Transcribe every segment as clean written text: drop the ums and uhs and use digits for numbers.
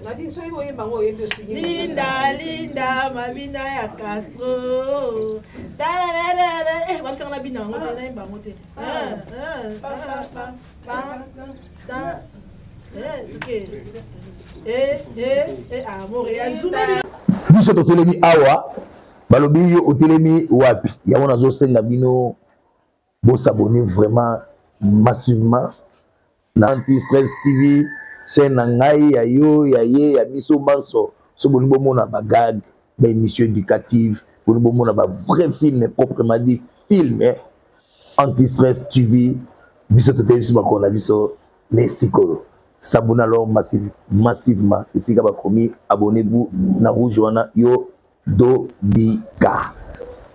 Nadine, soki boyemba yango oyembi osingi. Linda, Linda, mabina ya Castro. Tararara. Eh, babisaka na bina yango te, nayemba yango te. Ah, ah, ah, ah, ta. Eh, tuke. Eh, eh, eh, amore ya zuma. Biso totelemi awa, balobi yo otelemi wapi? Yango nazosenga bino bosabone vraiment massivement na Anti Stress TV, chaîne na ngai ya yo ya ye ya biso banso. So bolingi bomona ba gag, ba émission éducative, bolingi bomona ba vrai film proprement dit film Anti Stress TV, biso toteyi biso bakolo na biso ne sikoyo. S'abonner alors massivement esika bakomi abonnez-vous na rouge wana yo Dobika.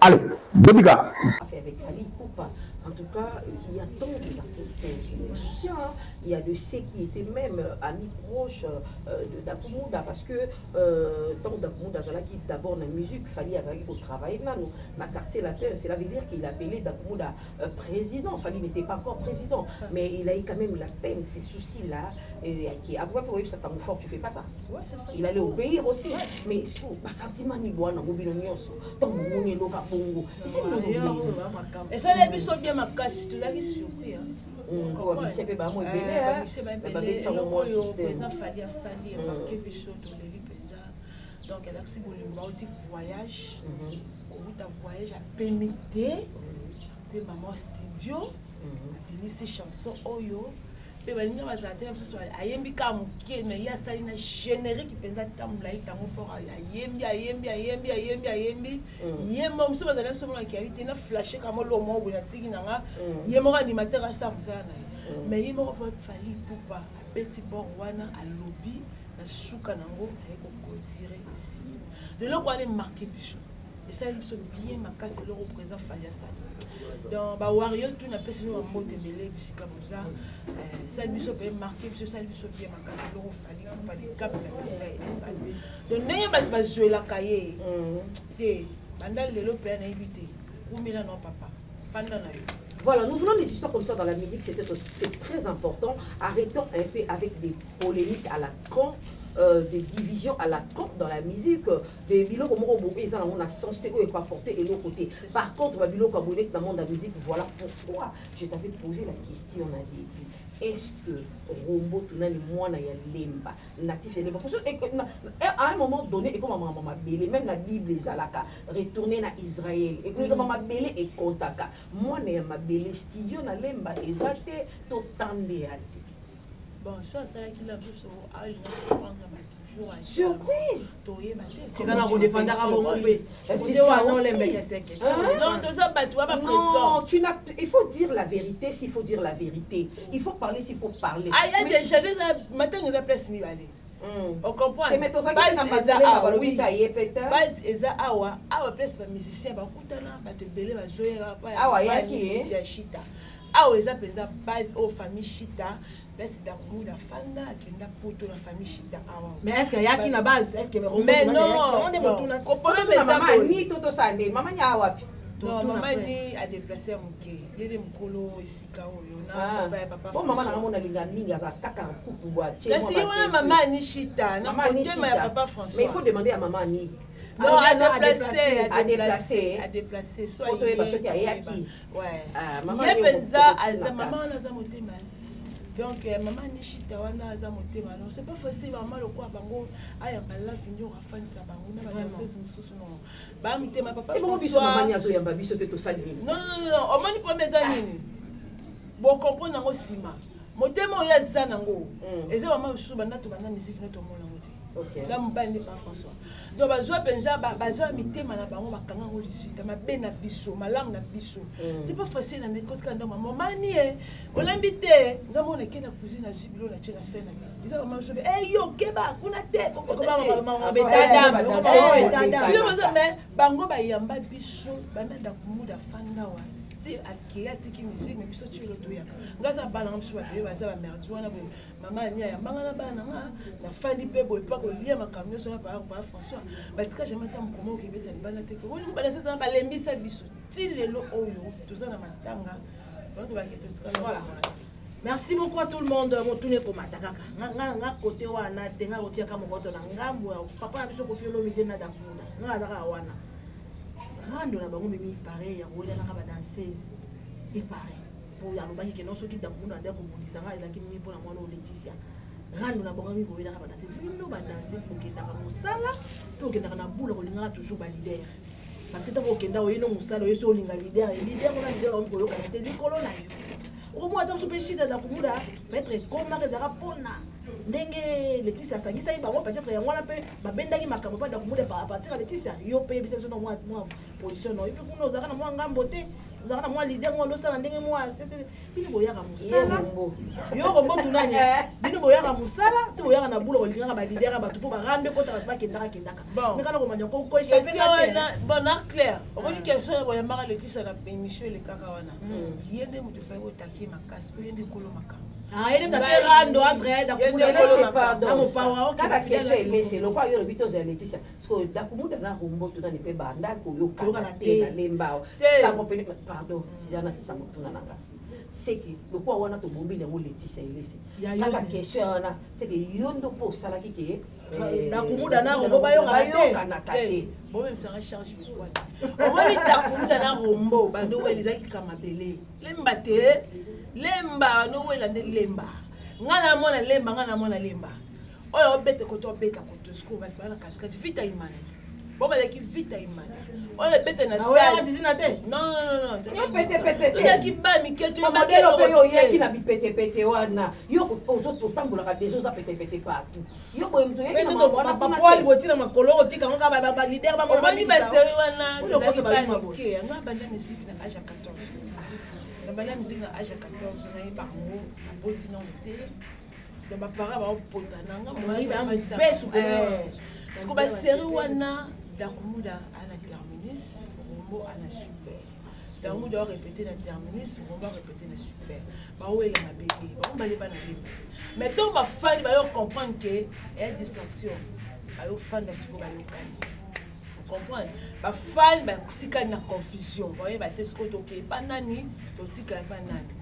Allez, Dobika. Avec Fally Ipupa. En tout cas, il y a tant d'artistes musiciens, hein. Il y a de ceux qui étaient même amis proches de Dakumuda, parce que tant Dakumuda azalaki d'abord la musique, Fally azalaki pour travailler dans le quartier latin, cela veut dire qu'il appelait Dakumuda président. Fally n'était pas encore président, mais il a eu quand même la peine, ces soucis-là. Et qui a pourquoi pour ça fort, tu fais pas ça. Ouais, c'est ça. Il allait obéir aussi. Ouais. Mais est-ce que ba sentiment ni bois na bobino nyonso tant bomoni eloka bongo. Et c'est Et ça les biso bien makasi, tozalaki surpris hein. Bamise mpe bango ebele babetisa yango oyo président Fally asali emarke biso toleli mpenza. Donc alakisi bolingo bauti voyage, kowuta voyage apemi te mpe mama studio abimisi chanson oyo mpe baninga bazala te na mosusu ayembi kaka moke mais ye asali na générique mpenza ta molai ntango fort ayembi ayembi ayembi ayembi ayembi ye moko mosusu bazali biso monaki yabi te na flashe kaka molo moko boye natiki na nga ye moko animateur asala mosala na ye mais ye moko Fally Ipupa abeti bord wana alobi na suka nango aye koclôturer esili leloko wana emarke biso esali biso bien makasi eloko président Fally asali. Donc bawario tu napesi bino bambote ebele bisika boza. Esali biso mpe marke biso, esali biso bien makasi eloko Fally Ipupa likape na ngai esali. Donc ndenge bato bazwelaka ye te banda lelo mpe nayebi te umela no papa fanda na yo. Voilà, nous voulons des histoires comme ça dans la musique, c'est très important. Arrêtons un peu avec des polémiques à la con, des divisions à la con dans la musique. Des biloko moko boye eza nango na sens te oyo ekoapporter eloko te. Par contre, ba biloko ya boye dans le monde de la musique, voilà pourquoi je t'avais posé la question au début. Est-ce que Rombo Tunani mwana ya Lemba, natif ya Lemba, parce que à un moment donné, et comme maman mabele, même la Bible ezalaka, retourner na Israël, et comme maman mabele et kontaka, mwana ya mabele studio na Lemba eza te to tande ya te. Bon, soit ça qui l'a vu sur toujours surprise. Toyeba te. Tika na kodefendaka bongo mpe. C'est Nde ça wana aussi. olembeka seke. Non, toza bato ba président. Non, tu n'as, il faut dire la vérité s'il faut dire la vérité. Il faut parler s'il faut parler. Ah, il y a déjà des matanga eza place mibale. On comprend. Te, mais tozalaki Base na eza Mazalema, awa, balobi oui. ta ye peut-être. Base eza awa, awa place ba musicien bakutana bato ebele bazoyaka pa ya Awa ya yaki, eh? ya Chita. Awa eza mpenza base oyo famille Chita, place Dakumuda fanda akenda poto na famille Chita awa. Mais est-ce que yaki na base? Est-ce que Rombo Mais Tunani non, ayaki? Onde non. motuna. Problème Totuna eza mama boye. ni toto sa nde mama nya wapi? Non, Totuna mama frère. ni a déplacé moke. Ye nde mokolo esika oyo na Ah. papa ya papa. Bon, mama François. na ngai nalinga mingi aza kaka kupu bwa tie Kasi ye wana mama ni Chita, na Mama Annie motema ya Chita. papa François. Mais il faut demander à maman Annie. Non, Ah, a non, a déplacé, déplacé. a A déplacé, déplacé. a déplacé. Soit Po toyeba ye, soki ayaki. Ouais. Ah, mama Ye Annie mpenza okotuna aza kaka. mama wana aza motema. Donc mama Nishita wana aza motema. Non, c'est pas facile mama lokwa bango ayamba la vinyo afandisa bango na ba danseuse mosusu non. Ba mitema papa Et bon biso François. mama Annie azoyamba biso te tosali nini? Non, non, non, non, omoni problème eza nini? Bo comprendre yango nsima. Motema oyo aza nango. Eza mama mosusu banda tobanda musique na tomona yango te. Ok. La mobali nde pa François. Donc bazwa mpenza bazwa mitema na bango bakanga yango lisita mabe na biso, malamu na biso. C'est pas facile na ndeko sika ndambo mama ni e olambi te nga mona ke na cuisine na zibilo na tie na scène. Eza mama biso be eh yo keba kuna te kokota Ekoma te. mama, mama, Ah, betadam, ba ekoma danseuse, mama, ba betadam. Biloko eza, mais bango bayamba biso banda Dakumuda fanda wa. Ti akei atiki musique mais biso ti lelo toyaka. Nga aza bana nga biso babebe baza ba merdi wana boye. Mama Annie ayambanga na bana nga nafandi mpe boye mpa kolia makambo nyonso na papa papa François. Batika jamais ata mokoma okebeta libanda te. Olingi kobala sasa balembisa biso ti lelo oyo toza na matanga. Bato bakete totikala Voilà. komona te. Merci beaucoup à tout le monde. Motuni ekomata kaka. Nga nga côté wana te nga kotiaka mokoto na ngambo ya papa na biso Koffi Olomide na Dakunda. Nga azaka wana. Rando na bango mimi pareil ya kowelanaka ba danseuse. Et pareil. Po alobaki ke non soki Dakunda nde akobundisa nga ezalaki mimi mpo na mwana oyo Laetitia. Rando na bango mimi kowelaka ba danseuse. Bino ba danseuse bokendaka mosala to okendaka na bula kolingaka toujours ba leader. Parce que ntango okenda oye no mosala oye so olinga leader, leader wana leader okomi koyokana te likolo na yo. Okomona ata mosusu mpe shita Dakumuda peut-être ekomaka ezalaka mpona ndenge Laetitia asangisaki bango, peut-être yango wana mpe babendaki makambo mpa Dakumuda à partir ya Laetitia. Yo mpe yebisa biso na mwa position na yo mpe kuna ozalaka na mwa ngambo te, ozalaka na mwa leader mwa osala ndenge mwa sese. Bino boyaka mosala yo kombo tunani, bino boyaka mosala to boyaka na bula kolingaka ba leader ya bato mpo barande kota bato bakendaka kendaka. Bon. Mekana komanya ko échapper Question na te. wana, bon, na clair. Omoni question ya boyambaka Laetitia na émission elekaka wana. Ye nde moto efai botaki makasi mpo ye nde kolo makambo. Ah, ye nde tatie rando entre Dakumuda Ye nde kolo Elese, makambo. pardon. Na mopawa, ok, Kaka fidèle question à ce elese lokwa yo olobi tozala Laetitia parce que Dakumuda na Rombo totani mpe banda koyokana Koyokana te te. na lemba Te. sango pene. Pardon, sizana sisa motuna nanga seke lokwa wana tobombeli yango Laetitia elese. Ya yo Kaka se. question wana seke yo ndo mpo osalaki ke Dakumuda na Rombo bayokana te. bayokanaka te. Bomemisanga charge mikwani. Omoni Dakumuda na Rombo bando wela ezalaki kaka mabele. Lemba te, lemba bando wela nde lemba. Nga na mwana lemba, nga na mwana lemba. Oyo obeta koto obeta koto sikoyo bato baa na katikati vita imana te. Bo bazalaki vita imana. Oyo ebeta na Na oyaka stade. sisi na te. Non, non, non, non. Yo petepete te. Tozalaki ba mike toyebaki Modelo mpe yo eloko te. oyaki na bipetepete wana yo otambolaka deja oza petepete partout yo boye moto oyaki na makambo wana kuna Bapoali te. botina makolo otika ngo kaka ba leader ba mona Omoni baseri wana Oyo tozalaki okosa ba bayuma boye. mike. Nga banda musique na age ya 14. Na banda musique na age ya 14 nayeba yango naboti nano te. Donc baparent baopota nanga. Bari ba mpesu pena. Siko baseri wana Dakumuda ana terminus, Rombo ana super. Dakumuda arépété na terminus, Rombo arépété na super. Bawela mabele, bango bale bana lemba. Mais ntango bafandi bayo comprendre ke eya distraction, bayofanda sikoyo bayokani. Comprendre bafani batikali na confusion, bayeba te sikoyo tokee epa nani, totikali epa nani.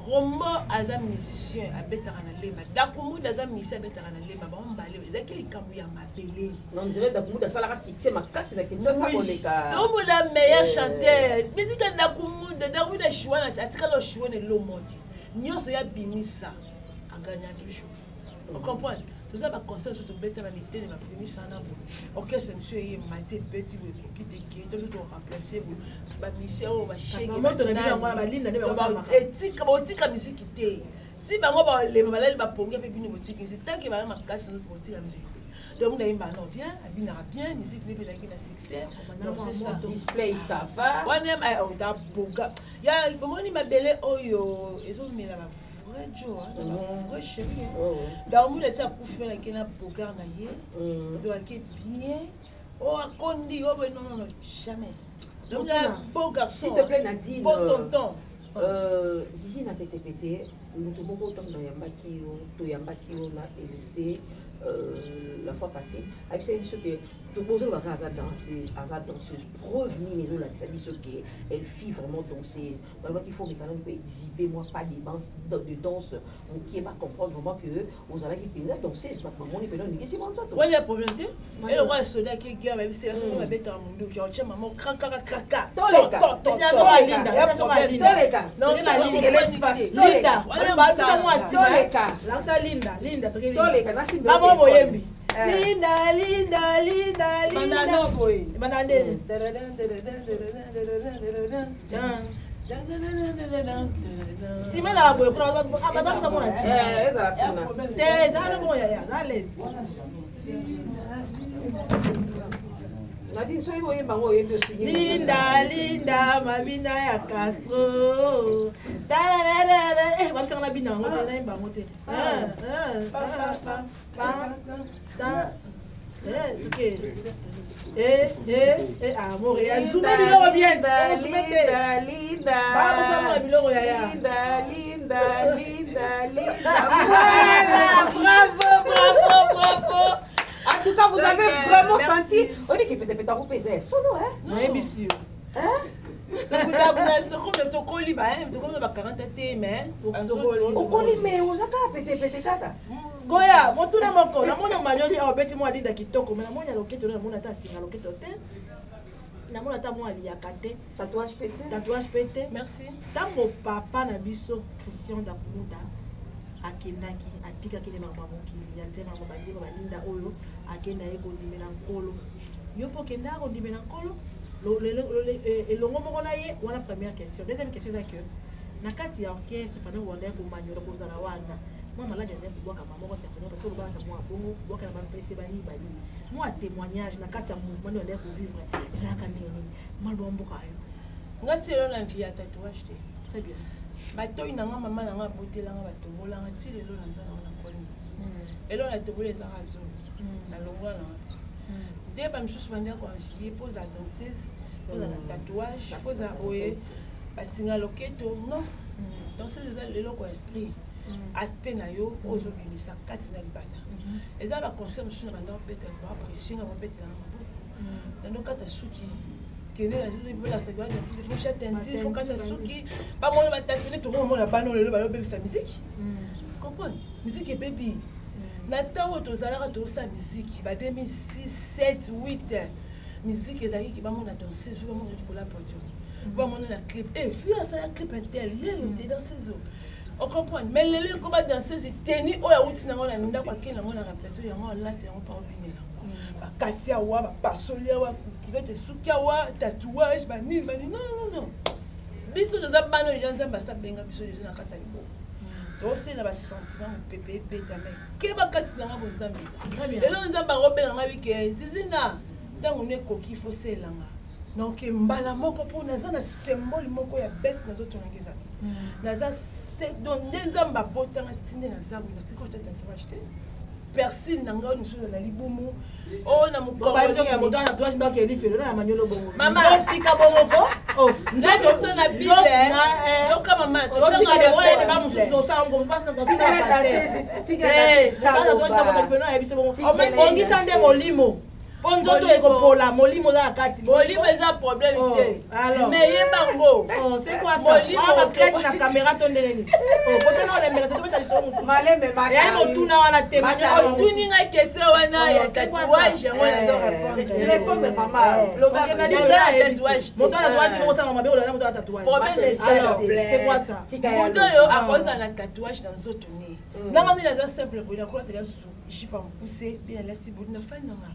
Rombo aza musicien abetaka na lemba, Dakumuda aza musicien abetaka na lemba. Bango mbale ezalaki likambo ya mabele. On dirait Dakumuda asalaka succès makasi na Kinshasa koleka. Dakumuda meilleur chanteur musique ya Dakumuda. Dakumuda shuwa atikala oshuwe na elomo te, nyonso ya bimisa aganya toujours. Ocomprendre, toza baconcert mosusu tobeta bamitene bafimisa wana boye, orchestre mosusu eye mati ebeti boye ekoki te ke to toremplace boye bamisien oyo Bamoto na bino yango wana balinda nde bakosala makambo. basheke botika misiki te ti bango balema balali bapongi mpe bino botiki misiki tant que baya makasi nyonso botika misiki te. Donc nayemba no bien, abinaka bien, musique nde mpe ezalaki na succès. Donc c'est ça. Display, ça va. Wana ota boga ya omoni mabele oyo ezomela ba vrai jo, ba vrai chéri. Dakumuda ti akufi wana ake na bogar na ye. Donc ake bien oyo akondi oyo boye, non, non, non, jamais. Donc na beau garçon. S'il te plaît, Nadine. Beau tonton. Zizi na petepete moto moko ntango nayambaki yo, toyambaki yo na Élysée la fois passée, ayebisaki biso ke tozolobaka aza danseuse, aza danseuse. Preuve nini ezolakisa biso ke elle fit vraiment danseuse? Balobaki faut mekana mpe exhiber moi pas de danse, de danse mokie bacomprendre vraiment que ozalaki mpenza danseuse. Bato bamoni mpena oningisi mwa nzoto. Wana ya problème te, eloko ya soda ake guerre bayebisela soki babetaka munduki otya mama krakaka kraka. Toleka. Toleka. Non, Tikela espace. Linda. Toleka. Balisa mwasi. Toleka. Lakisa Linda, Linda toke Linda. Toleka nasimba. Babo boyembi. Eh. Linda, Linda, Linda, Banda Linda. no boye. Banda ndeni. Nsima ezala boye kuna bazakisa mona nsima. Eh, ezala kuna. Te ezala na bongo yaya, za lese. Nadine, soki oyemba ngo oyembi osingi. Linda, Linda, mabina ya Castro. Tararara. Eh, babisanga na bina yango te, nayemba yango te. Ah, ah, ah, pa, ta. Eh, toke. Eh, eh, eh, ah, more. Ya zume biloko bien. Linda, Ozume te. Linda, Linda. Ba, mosala biloko yaya. Linda, Linda, Linda, Linda. Voilà, bravo, bravo, bravo. En tout cas, vous Donc, avez vraiment merci. senti. On dit que peut-être peut-être solo, hein? Nayebisi yo. Hein? Tokoli ba tokomi na ba 40 te, mais okoli, mais oza kaka petepete kaka. Goya, motuna moko. Namoni omanyoli awa, obeti mwa linda kitoko, mais namoni ya loketo, namoni ata asinga loketo te, namoni ata mwa aliyaka te. Tatouage pe te. Tatouage pe te. Merci. Ntango papa na biso Christian Dakumuda akendaki, atikaki nde makambo ya mokili ya nzembo yango, banzembo balinda oyo akenda ye kondimela Nkolo, yo mpo okendaka kondimela Nkolo elongo moko na ye wana? Première question. Deuxième question eza que na kati ya orchestre, pendant wanda ya komanyola, kozala wana, mwa maladi anda kobwakama moko certainement, parce que olobaka mwa bongo kobwaka na bampese banini banini, mwa témoignage na kati ya mouvement nde wanda ya kovivre ezalaka ndenge nini? Maloba mboka yo. Nga ti lelo na vie ya tatouage te. Très bien. Batoi na nga, mama na nga abotelanga, batombolanga ti lelo naza nango na kolima. Elo na tobola ezaka zolo, nalongwa nanga nde bamisusu bandeka koenvie mpo oza danseuse, mpo oza na tatouage, mpo oza oye basinga loketo. Non, danseuse eza eloko ya esprit, aspect na yo oyo ozobimisa kati na libanda. Eza baconcert mosusu na banda obeta, baapprécie nga, babetelanga maboko. Nandokata suki, kende faut tia teinture, faut kata suki, bamona batatoué. Tokomona bana oyo lelo bayobebisa musique, comprendre musique ebebi. Na ntango oyo tozalaka tozosala musique, ba 2006, 7, 8, musique ezalaki bamona danseuse, fo bamona likolo ya podium, bamona na clip e fi asala clip intel ye yo te danseuse oyo, ocomprendre. Mais lelo ekoma danseuse teni oyo awuti nango na ndako, akei nango na répétition, yango alati yango mpa obinela, bakati awa, bapasoli awa, culotte esuki awa, tatouage, banini banini. Non, non, non, biso toza bana oyo deja Nzambe asabenga biso deja na kati ya liboko, tosala basentiment, mopepe ebeta, mais keba kati nanga bo Nzambe eza. Lelo Nzambe akobenga nga bike zizina, ntango no ekoki, fo selanga donc mbala moko, mpo naza na symbole moko ya bete nazotonanga eza te. Naza donc nde Nzambe abotanga ti nde naza boye, natika ota tatouage te, piercing na ngai oyo mosusu na libumu oyo na mokongotika bongo ko. Nzoto na Bible, yoka mama. Bongisa nde molimo, mpo nzoto ekopola, molimo oza na kati. Molimo eza problème te, mais yebango. C'est quoi ça? Bacrete na caméra to ndenge nini? Kotana olembeka se tobeta lisolo mosusu yali motuna wana te. Otuni ngai question wana ya tatouage, yango nazo répondre. Moto ya tatouage te, bokosala mabe olanda moto ya tatouage. C'est quoi ça? Moto oyo akozala na tatouage na nzoto ne nanga nde naza simple boye, nakolatela susu jupe ya mokuse mpe nalati boye, nafandi nanga,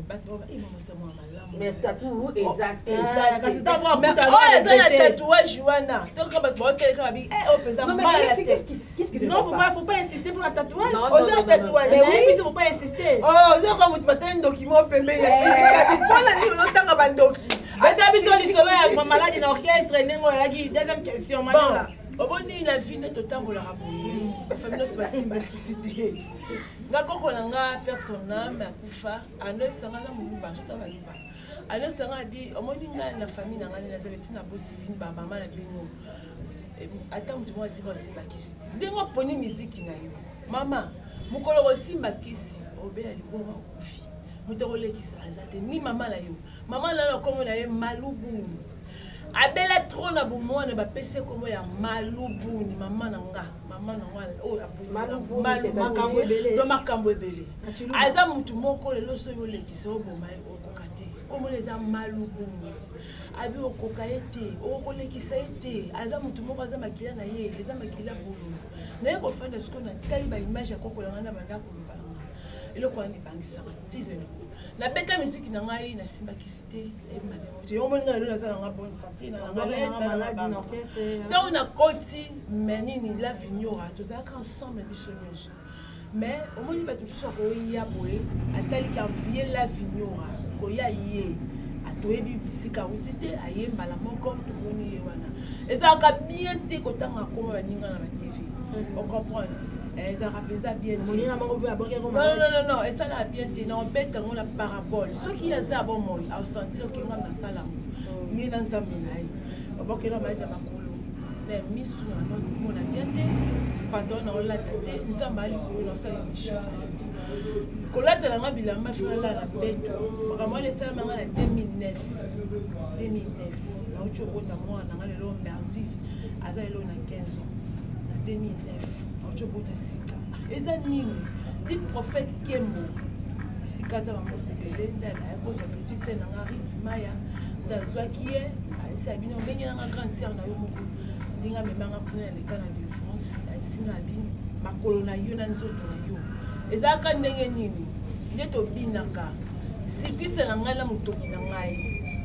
bato mamosa mwa malamu. Mais tatou eza te. Kasi ntango oyo eza na tatouage wana, toka bato baoteleka babi oyo mpenza. Non, mais non, faut pas insister pour la tatouage. Oza tatouage. Mais oui, faut pas insister. Oza moto batali ndoki mo pembeni ya sika, mpona nini ozotanga bandoki? Beta biso lisolo ya maladi na orchestre, ndenge oyalaki. Deuxième question, Maniola. Oboni na vie nde totambolaka boye, bafamille nyonso basimbakisi te. Nga koko na nga personne akufa, anoyebisanga, aza moluba, nzoto baluba, anoyebisanga abi omoni ngai na famille na ngai nde naza beti, naboti bino bamama na bino, ata moto moko atika osimba kisi te. Ndenge oponi miziki na yo mama, mokolo kosimba kisi, obela liboma, okufi, moto akolekisa aza te, ni mama na yo. Mama na yo kombo na ye Malubuni, abela trop na bomwana, bapesi kombo ya Malubuni. Mama na nga, mama na nga oyo do makambo ebele, aza motu moko lelo soki olekisa oboma ye, okoka te. Kombo eza Malubuni, abi okoka ye te, okokolekisa ye te. Aza motu moko, aza makila na ye eza makila bololo. Naye kofanda sikoyo, natali baimage ya kokola ngai na banda koloba nanga, eloko wana ebangisaka ti lelo. Nabeta misiki na ngai, nasimbakisi te, nayebi mabe te. Yo omoni ngai lelo naza nanga bonne santé na nanga. Ntango nakoti me nini la vignora, tozalaka ensemble biso nyonso, mais omoni bato mosusu akoya boye, ataliki envie la vignora koya ye, toyebi bisika awuti te, aye mbala moko, tomoni ye wana. Ezalaka bien te kotanga koma baninga na batv, ocomprendre? Ezalaka mpenza bien te. Non, non, esalaka bien te. Na obeta yango na parabole, soki ye aza bomoi, aosentir ke nga nasala yango, ye na Nzambe na ye. Babokela mayeti ya makolo. Na misu na banda komona bien te, pantalon na olata te, nzambe ali likolo na osala émission aye te. Kolatela nga bilamba fi nalala na mbeto. Makambo wana esalama nga na 2009. 2009 nauti obota mwana na nga lelo merdi, aza lelo na 15 ans. Na 2009 nauti obota sika. Eza nini ti prophète Kembo esika aza bambote ebele nde aye kozwa petite sœur na nga Rit Maya, nde azwaki ye, ayebisa bino ndenge nanga grande sœur na yo moko, ndenge amemanga kuna na leka na délivrance. Ayebisi nga abi makolo na yo na nzoto na yo ezalaka ndenge nini nde tobinaka sikise na ngai na motoki na ngai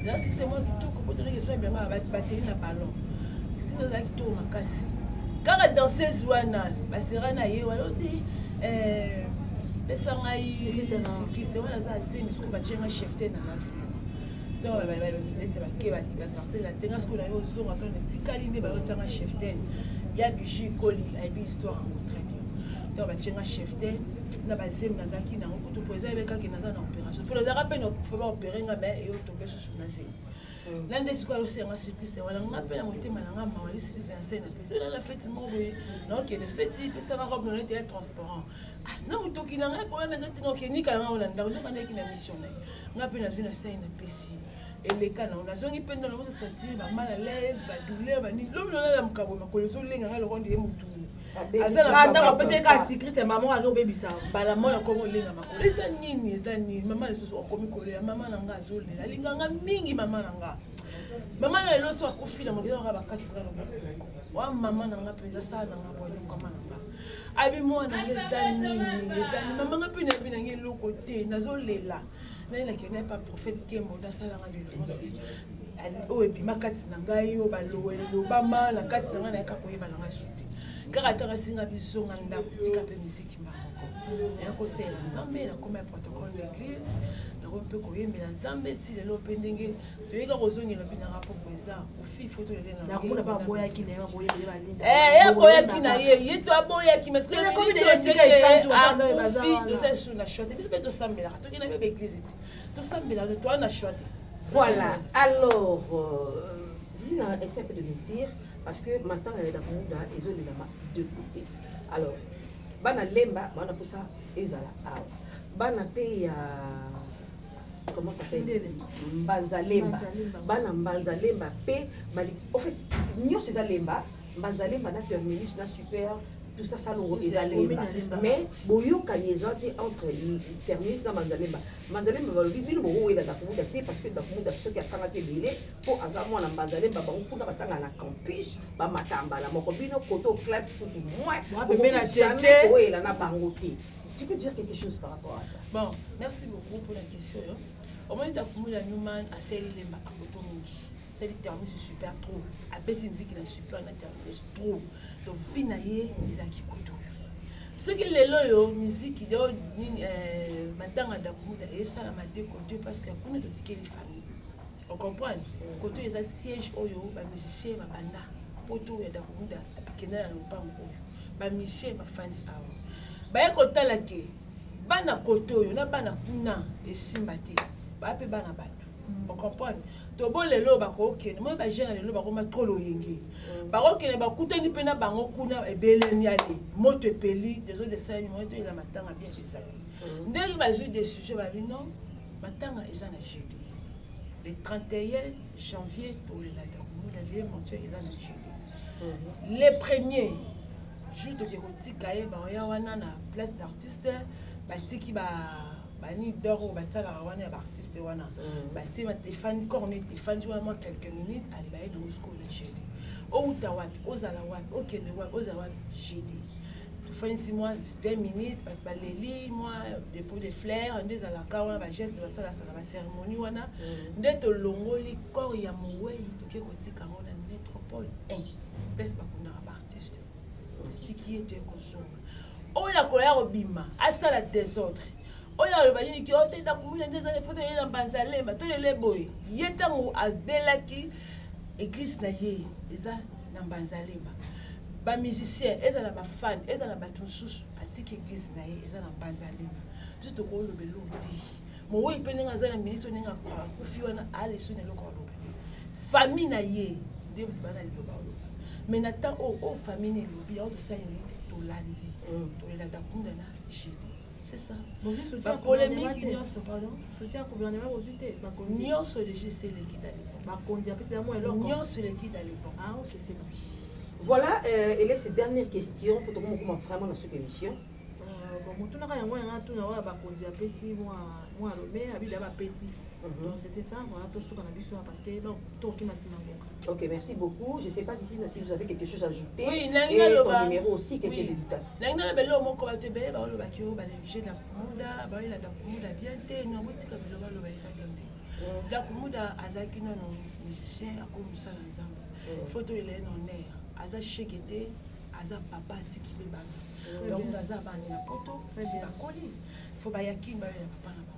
eza sikise moko kitoko po toleki eswa bilamba bateli na ballon. Sikise ezala kitoko makasi kaka danseuse wana basera na ye wana ote pesa ngai sikise wana aza azemi sikoyo batie ngai chef te na ngai donc neti bake baquartier la tenga sikoyo na yo ozonga to etikali nde bayotianga chef ten ya Bijou Ikoli, ayebi histoire yango très bien. Donc batienga chef te na bazemi nazalaki nango kutu po eza yebekaki naza na opération mpo nazalaka mpe fo baopere nga, mais eyotombe susu na zemi na nde sikoyo ayosenga surprise wana. Nga mpe na motema na nga mawa lisilisa ya nsai na pesa na feti moko boye naokende feti, pesanga robe na nete ya transparent na motoki na ngai. Problème eza tina okenika na ngai na ndako nzoka ndeki na mission na ye. Nga mpe nazwi na sai napesi eleka nango, nazongi mpe ndona mozo sentir ba mal à l'aise, badouleur banini. Lobi nolala mokambo makolo ezolenga ngai lokwa nde ye motu aza na ntango apesi kaka cycliste mama azobebisa. Mbala mona akomi olenga makolo. Eza nini? Eza nini? Mama lisusu akomi kolela. Mama na nga azolela, alinganga mingi mama na nga. Mama na lelo so akufi na mokili kaka bakati nga loboko moko wa mama na nga mpenza sala na nga boye kama na nga abi mwana nga eza nini? Eza nini mama nga mpe nayebi na nga eloko te, nazolela. Naye nakende pa prophète Kembo, nasalanga délivrance oyo ebima kati na ngai, oyo balowa elobama na kati na ngai. Nayaka koyeba na ngai su te kaka ntango asinga bizonga ndako, tika mpe miziki mba moko. Naya kosalela Nzambe, nakoma ya protocole na église, nakomi mpe koyembela Nzambe ti lelo. Mpe ndenge toyeka kozongela binaka mpo eza kofi fo Nakomona mpe aboyaki na ye. Ye aboyaki na ye, ye to aboyaki, mais akufi toza esu na choix te. Biso mpe tosambelaka, tokenda mpe baeglise ti tosambelaka, toa na choix te. Voilà. Alors, Zina, essaie un peu de nous dire, parce que maintenant, il y a des gens de côté. Alors, bana Lemba, bana posa ezala awa. Bana pe ya comment ça s'appelle, Mbanza Lemba. Bana Mbanza Lemba pe bali, en fait, nyonso eza Lemba, Mbanza Lemba na terminus na super tout ça salongo eza Lemba, mais boyokani eza te entre terminus na Mbanza Lemba. Mbanza Lemba balobi bino bokowela Dakumuda te, parce que Dakumuda soki atangaki ebele mpo aza mwana Mbanza Lemba, bango kuna batanga na campus, bamata mbala moko. Bino koto classe kutu moins, jamais koyela na bango te. Tu peux dire quelque chose par rapport à ça? Bon, merci beaucoup pour la question. Omoni, Dakumuda Newman asali Lemba akoto mingi, asali terminus super trop, apesi miziki na super na terminus trop. Donc vie na ye ezalaki kutu soki lelo oyo miziki nini matanga Dakumuda esalama de côté, parce que kuna totikeli famille, ocomprendre, côté eza siège oyo bamusicien babanda poto ya Dakumuda akenda na lopango oyo bamusicien bafandi awa, baye kotala ke bana kote oyo na bana kuna esimba te, baya mpe bana bato, ocomprendre. Tobo lelo bakokende moi bajeune lelo bakoma trop loyenge, bakokende bakutani mpe na bango kuna ebelemi ale moto epeli désordre esalemi moi toyela matanga bien eza te. Ndenge bazwi décision, babi non, matanga eza na jeudi le 31 janvier, tolela Dakumuda veillée mortuaire eza na jeudi. Le premier jour toke kotika ye, baoya wana na place d'artiste, batiki ba bani d'or oyo basalaka wana ya baartiste wana, batie efandi corne, efandi wana mwa quelques minutes. Ale baye nango sikoyo na jeudi. Outa wapi, ozala wapi, okende wapi, ozala wapi jeudi? Tofandisi mwa 20 minutes, bato baleli mwa dépôt de fleurs nde ezalaka wana, bageste basalasala, bacérémonie wana nde tolongoli corps ya mowei, toke kotika yango na métropole 1, place bakundaka baartiste. Tiki ye, toye kozonga. Oyo akoya kobima asala désordre, oyo aloba nini ki ote Dakumuda nde eza po toyela Mbanza Lemba, tolele boye. Ye ntango abelaki, église na ye eza na Mbanza Lemba, bamusicien ezala, bafan ezala, bato mosusu atiki église na ye eza na Mbanza Lemba. Biso tokoloba eloko te. Mowei mpe ndenge aza na ministre, ndenge akufi wana alesu na eloko aloba te. Famille na ye nde bana liloba oloba. Mais na temps oyo oyo famille na elobi yango tosali nini, tolandi, tolela Dakunda na GD, c'est ça. Bapolémique nyonso, pardon. Soutien gouvernement bozwi te, bakonzi? Nyonso déjà eseleki dans les bons. Bakonzi apesi yango eloko? Nyonso eleki dans les bons. Ah ok, c'est bon. Voilà, et cette dernière question pour tout comment vraiment dans cette émission. Bon, motunaka yango yanga tuna oyo bakonzi apesi mwa mwa lome abida bapesi. Donc c'était ça, voilà, tosuka na biso parce que bon, tokima nsima ngonga. Ok, merci beaucoup. Je ne sais pas si, si vous avez quelque chose à ajouter. Oui, et ton numéro aussi, quelques dédicaces. Nangi naloba eloko moko. Bato ebele baolobaki oyo balege Dakumuda, baoyela Dakumuda bien te. No, botika biloko aloba, eza bien te. Dakumuda azalaki nano musicien, akomi mosala Nzambe, faut toyela ye na honneur. Aza sheke te, aza papa, atiki mpe bana. Dakumuda aza bana na poto, si bakoli, faut bayaki bayola papa na bango.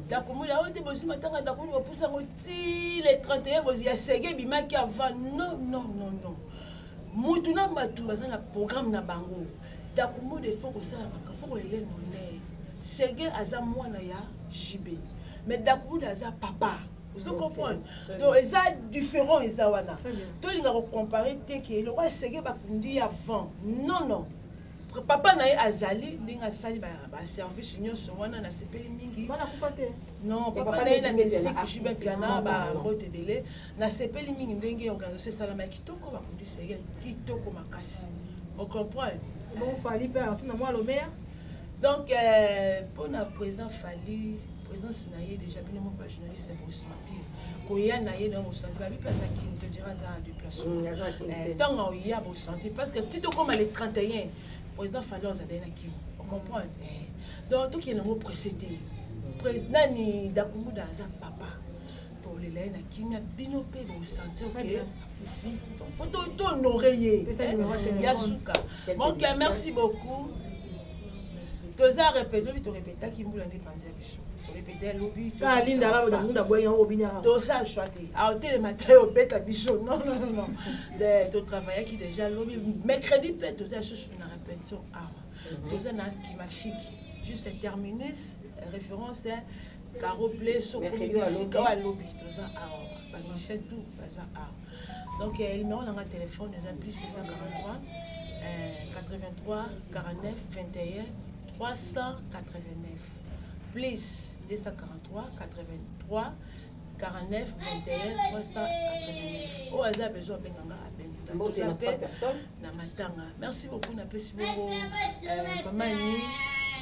Dakumuda oyo te, bozwi matanga Dakumuda, bopesa yango ti le 31, bozwi ya sege ebimaki avant. Non, non, non, non, mutu na bato baza na programme na bango. Dakumuda il faut kosala, faut koyele na honneur. Sege aza mwana ya JB, mais Dakumuda aza papa, ozo comprendre? Donc eza différent, eza wana tolinga kocompare te ke lokwa sege bakundi avant. Non, non, papa na ye azali ndenge asali baservice nyonso wana, nasepeli mingi. Non, papa na ye na musique, JB Mpiana, bambote ebele. Nasepeli mingi ndenge organisation esalama ya kitoko, bakundi sege kitoko makasi, ocomprendre? Bon, Fally mpe atina mwa lomea. Donc mpona président Fally, présence na ye déjà, bino moko bajournaliste bosentir koya na ye. Donc bosentir babi mpe aza kini te, dira aza déplacement. Ntango oya bosentir, parce que ti tokóma le 31, président Fally azalaki na kini, ocomprendre? Donc tokende yango pressé te. Nani, Dakumuda aza papa, tolela ye na kimia. Bino mpe bosentir ke akufi, donc faut tohonore ye. Ya suka, donc merci beaucoup. Toza répété lobi, torépétaki mbula nde panzi ya biso, torépété lobi. Toza choix te, aotelema te, obeta biso. Non, non, non, non, totravaillaki déjà lobi. Mercredi mpe toza lisusu na répétition awa, toza na Kimafiki, juste terminus, référence Caro Play. Sokomi bisika oyo alobi, toza awa, bamichel tout baza awa. Donc numéro nanga téléphone eza plus 243 83 49 21 389, plus 243 83 49 21 389. Oyo aza besoin abenganga, abenga mpe na matanga. Merci beaucoup. Napesi bongo mama ni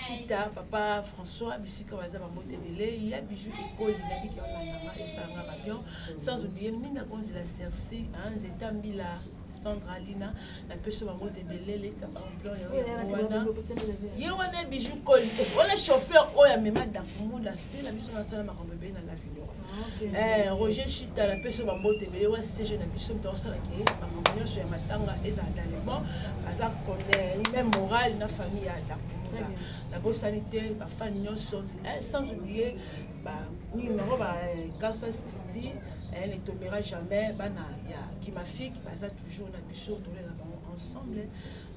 Chita, papa François, bisika baza, bambote ebele ya bijou ekoli nabiki olandanga, esalanga babion. Sans oublier Mina Konzela, Cerci Nzeta, Mbila Sandra Lina, napesi bango ebele. Leta bamplon wana, ye wana bijou koli wana, chauffeur oyo amema Dakumunda mpe na biso, nasala makambo ebele na lavino. Roger Chita, napesi bambote ebele wa CG na biso, moto aosalaki makambo nyonso ya matanga ezala dans le bon, aza même moral na famille ya Dakumunda. Nabosani te bafani nyonso, sans oublier numéro ba Kansas City ne tombera jamais. Bana ya Kimafik baza toujours na biso, tolela bango ensemble.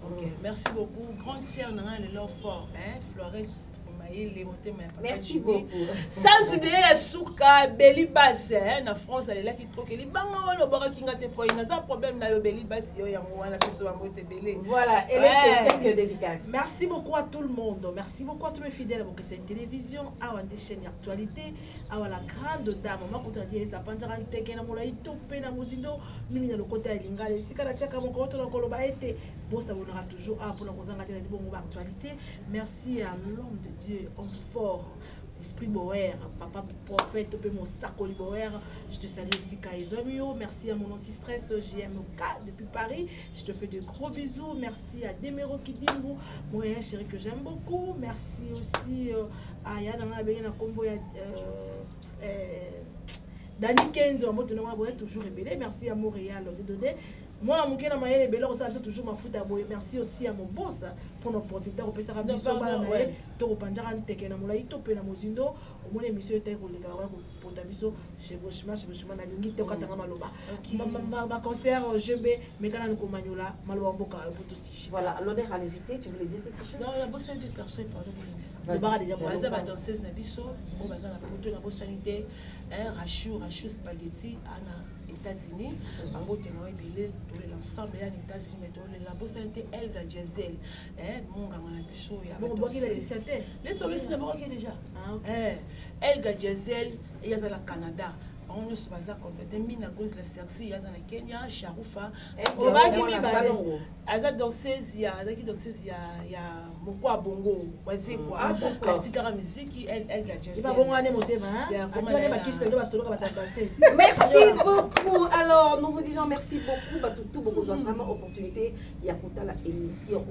Ok, merci beaucoup. Grande sœur na nga lelo fort, hein, Florette Mayele, motema ya papa. Merci beaucoup. Sans oublier ya suka Beli Bas na France, alelaki trop ke libanga wana obwakaki nga te, po naza problème na yo. Beli Bas yo yango wana, biso bambote ebele. Voilà, et ouais, c'est quelques dédicaces. Merci beaucoup à tout le monde, merci beaucoup à tous mes fidèles. Bon, c'est une télévision awa nde chaîne actualité awa, la grande dame makota eza panzaka nteke na molai to mpe na mozindo mimi na lokota ya lingala, esika natiaka mokolo to na koloba ete bosabonaka toujours awa mpona kozanga te ezali bongo baactualité. Merci à l'homme de Dieu, homme fort, esprit Boer, papa prophète mpe mosakoli Boer, je te salue esika ezwami yo. Merci à mon anti-stress JMK depuis Paris, je te fais de gros bisous. Merci à Demero Kidimbu, mon chéri que j'aime beaucoup. Merci aussi à Yana nga abengi na kombo ya Dani Kenzo, moto na boye toujours ebele. Merci à Montréal Dieudonné, mwana moke na mayele ebele, kosala biso toujours mafuta ya boye. Merci aussi ya mobosa mpona opportunité kopesaka biso bana na ye, to kopanzaka nteke na molai to mpe na mozindo. Omoni émission etaki koleka, wana kopota biso chevauchement, chevauchement. Nalingi te okatanga maloba. Baconcert gb meka nani komanyola maloba mboka po tosi. Voilà, l'honneur à l'invité, tu voulais dire quelque chose? Non, nabosani deux personnes, pardon, bolobisa. Lobaka déjà. Baza badanseuse na biso oyo baza na poto, nabosani te Rachou, Rachou Spaghetti ana. États-Unis. Bambote na yo ebele, tolela ensemble ya na États-Unis, mais tolela bosani te Elga Diesel, monganga na biso ya leti olesi na bokaki déjà. Elga Diesel ye aza na Canada, bango nyonso baza contacte. Mina Goz la Cerci aza na Kenya, Sharufa aza danseuse ya, azalaki danseuse ya Mokwa Bongo Wazekwa, atikaka miziki. Elga. Merci beaucoup. Alors, nous vous disons merci beaucoup. Bah, tout, beaucoup, vraiment opportunité. Il y a la émission.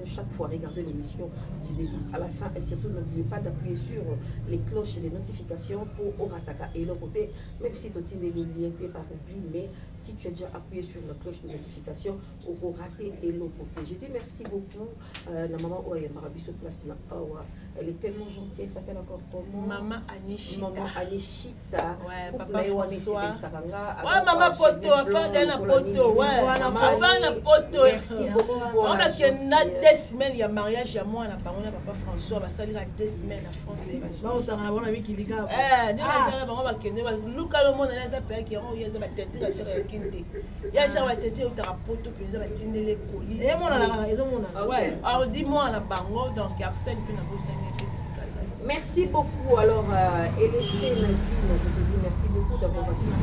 Chaque fois, regardez l'émission du début à la fin. Et surtout, n'oubliez pas d'appuyer sur les cloches et les notifications pour orataka. Et l'autre côté, même si tu as le lien par oubli, mais si tu as déjà appuyé sur la cloche de notification, on raté et l'autre côté. Je dis merci beaucoup. La maman oyo ayambaka biso place na awa, elle est tellement gentille. Elle s'appelle encore comment? Maman Anishita. Maman Anishita. Ouais, papa François. Ouais, maman poto, afin na poto, ouais. Afin na poto. Merci beaucoup. On a kenda 2 semaines ya mariage ya mwana bango na papa François, basalika 2 semaines na France. Baosangana bango na mikili kaka. Eh, nde bazala bango bakende luka lomona na eza peyaki yango oyo eza batentire ya chere ya kini te, ya chere batentire eutaka poto mpenza, batindeli ekoli. Emonanaka, ezomonana. Ouais, alors di mwana bango, donc Arsène mpe nabosani ete bisika ezali. Merci beaucoup. Alors, Elessé Nadine, je te dis merci beaucoup d'avoir assisté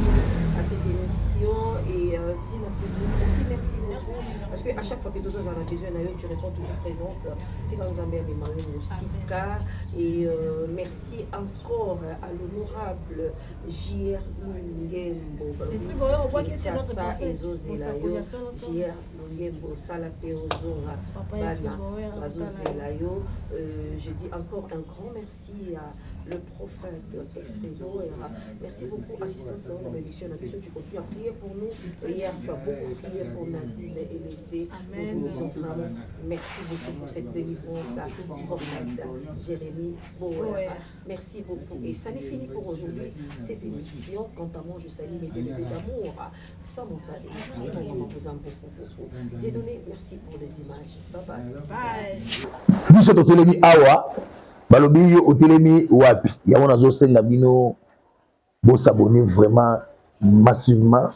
à cette émission. Et Zizi aussi, merci beaucoup. Merci, merci. Parce qu'à chaque fois que nous avons besoin, d'ailleurs, tu réponds toujours présente. C'est quand nous avons Moussika. Et merci encore à l'honorable JR Lungembo. Kinshasa ezozela yo. JR Lungembo, Sala pe ozonga. Bana, bazozela yo. Je dis encore un grand merci à le prophète Esprit. Merci beaucoup, assistante de la bénédiction. Tu continues à prier pour nous. Hier, tu as beaucoup prié pour Nadine et Lessé. Nous vous disons vraiment merci beaucoup pour cette délivrance, prophète Jérémie Boer. Merci beaucoup. Et ça n'est fini pour aujourd'hui, cette émission. Quant à moi, je salue mes bébés d'amour. Sans montagne. Vraiment, maman vous aime beaucoup, beaucoup. Dieudonné, merci pour les images. Bye bye. Bye. Biso totelemi awa, balobi yo otelemi wapi? Yango nazosenga bino bos'abonner vraiment massivement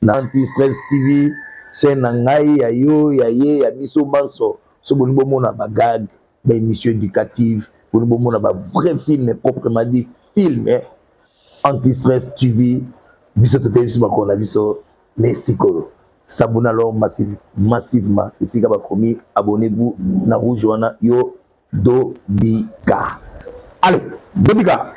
na Anti Stress TV, chaîne na ngai, ya yo, ya ye, ya biso banso. So bolingi bomona bagag, baémission éducative, bolingi bomona bavrai film, proprement dit film, Anti Stress TV. Biso totelemi, biso bakolo na biso na sikoyo. S'abonner alors massivement esika bakomi abonnez-vous na rouge wana. Yo dobika, allez, dobika.